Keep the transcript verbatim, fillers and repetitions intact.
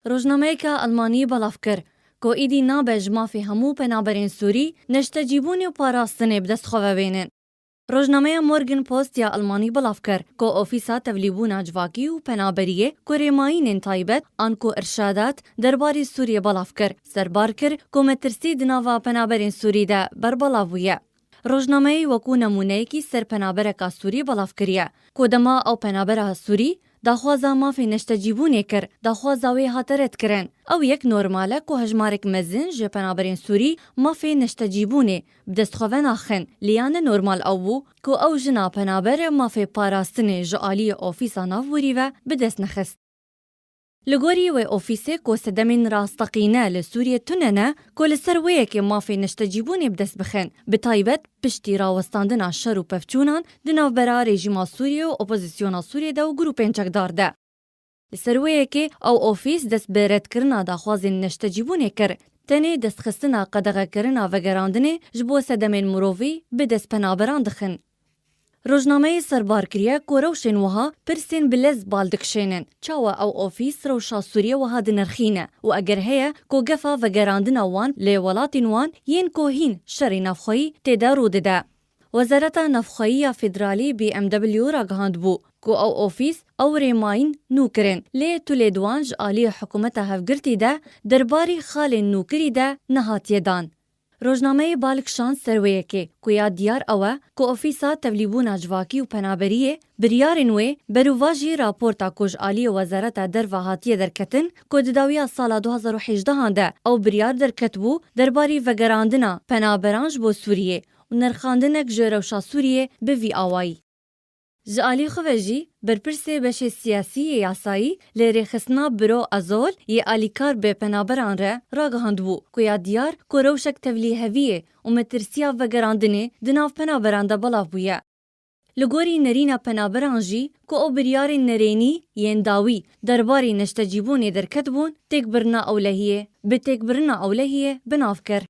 Rojnameyeke Almanî belav kir ku êdî nabe ji mafê hemû penaberên Sûrî neştecîbûnê û parastinê bi dest xwe ve bênin. Rojnameya Morgen Post ya Almanî belav kir ku Ofîsa Tevlîbûna Civakî û Penaberiyê ku rêmayînên taybet an ku irşadat derbarê Sûriyê belav kir, serbar kir ku metirsî di nava penaberên Sûrî de berbelav bûye. Rojnameyê wekû nemûneyekî ser penabereka Sûrî belav kiriye ku dema ew penabera Sûrî daxwaza mafê neştecîbûnê kir, daxwaza wê hate redkirin. Ew yek normal e ku hejmarek mezin ji penaberên Sûrî mafê neştecîbûnê bi dest xwe ve naxin. Lê ya ne normal ew bû ku ew jina penaber mafê parastinê ji aliyê Ofîsa Navborî ve bi dest nexist. Li gorî wê ofîsê ku sedemên rasteqîne li Sûriyê tune ne ku li ser wê yekê mafê neştecîbûnê bi dest bixin, bi taybet piştî rawestandina şer û pevçûnan di navbera rejîma Sûriyê û opozisyona Sûriyê de û grûpên çekdar de. Li ser wê yekê ew ofîs dest bi redkirina daxwazên neştecîbûnê kir, tenê destxistina qedexekirina vegerandinê ji bo sedemên mirovî bi dest penaberan dixin. Rojnameyê serbar kiriye ku rewşên wiha pirsên bi lez bal dikişênin. Çawa ew ofîs rewşa Sûriyê wiha dinirxîne û eger heye ku gefa vegerandina wan li welatên wan yên ku hîn şerê navxweyî tê de rû dide? Wezareta Navxweyî ya Federalî B M W ragihandibû ku ew ofîs ew rêmayîn nû kirin, lê tu lê di wan ji aliyê hikûmeta hevgirtî de derbarî xalên nûkirî de nehatiye dan. Rojnameyê bal kişand ser wê yekê ku ya diyar ew e ku Ofîsa Tevlîbûna Civakî û Penaberiyê biryarên wê berûvajî raporta ku ji aliyê Wezareta Derve hatiye derketin ku di dawiya sala du hazar û hejdehan de ew biryar derketibû derbarî vegerandina penaberan ji bo Sûriyê û nirxandinek ji rewşa Sûriyê bi vî awayî. Ji alî xwe ve jî berpirsê beşê siyasî yê yasayî li rêxistina Biro Azol yê alîkar bi penaberan re ragihandibû ku ya diyar ku rewşek tevlîheviyê û metirsiya vegerandinê di nav penaberan de belav bûye. Li gorî nerîna penaberan jî ku ew biryarên nerênî yên dawî derbarê neştecîbûnê derketibûn, têkbirina ewlehiyê, bi têkbirina ewlehiyê bi nav kir.